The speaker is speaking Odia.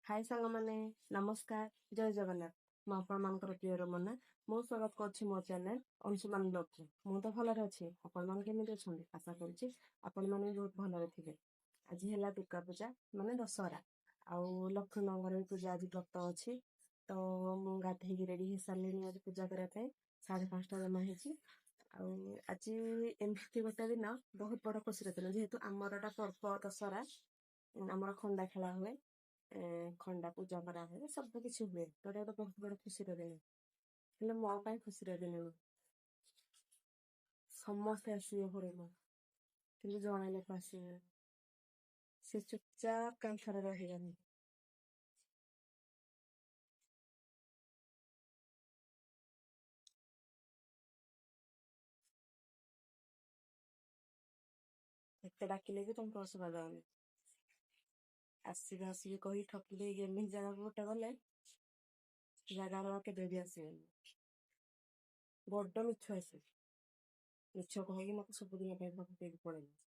ହାଏ ସାଙ୍ଗମାନେ, ନମସ୍କାର, ଜୟ ଜଗନ୍ନାଥ। ମୁଁ ଆପଣମାନଙ୍କର ପ୍ରିୟ ରମନା। ମୁଁ ସ୍ୱାଗତ କରୁଛି ମୋ ଚ୍ୟାନେଲ ଅଂଶୁମାନ ବ୍ଲଗକୁ। ମୁଁ ତ ଭଲରେ ଅଛି, ଆପଣମାନେ କେମିତି ଅଛନ୍ତି? ଆଶା କରୁଛି ଆପଣମାନେ ବି ବହୁତ ଭଲରେ ଥିବେ। ଆଜି ହେଲା ଦୁର୍ଗା ପୂଜା ମାନେ ଦଶହରା, ଆଉ ଲକ୍ଷ୍ମୀ ମାଙ୍କର ବି ପୂଜା ଆଜି ବ୍ରତ ଅଛି। ତ ମୁଁ ଗାଧେଇକି ରେଡି ହେଇସାରିଲିଣି ଆଜି ପୂଜା କରିବା ପାଇଁ। 5:30 ଜମା ହେଇଛି। ଆଉ ଆଜି ଏମିତି ଗୋଟେ ଦିନ, ବହୁତ ବଡ ଖୁସିର ଦିନ, ଯେହେତୁ ଆମର ଏଟା ପର୍ବ ଦଶହରା। ଆମର ଖଣ୍ଡା ଖେଳା ହୁଏ, ଖଣ୍ଡା ପୂଜା କରା ହୁଏ, ସବୁ କିଛି ହୁଏ। ତ ଏଟା ଗୋଟେ ବହୁତ ବଡ ଖୁସିର ଦିନ। ହେଲେ ମୋ ପାଇଁ ଖୁସିର ଦିନ ନୁହେଁ। ସମସ୍ତେ ଆସିବେ ଘରକୁ, କିନ୍ତୁ ଜଣେ ଲୋକ ଆସିବେ, ସେ ଚୁପଚାପ କାନ୍ଥରେ ରହିଗଲେ। ଏତେ ଡାକିଲେ ବି ତମକୁ ଶୁଭା ଯାଉନି। ଆସିବେ ଆସିବେ କହି ଠକି ଦେଇକି ଏମିତି ଜାଗାକୁ ଗୋଟେ ଗଲେ, ଜାଗାର ଆଉ କେବେ ବି ଆସିବେନି। ବଡ ମିଛ ଆସେ, ମିଛ କହିକି ମତେ ସବୁଦିନ ପାଇଁ ଠକି ଦେଇକି ପଳେଇଲେ।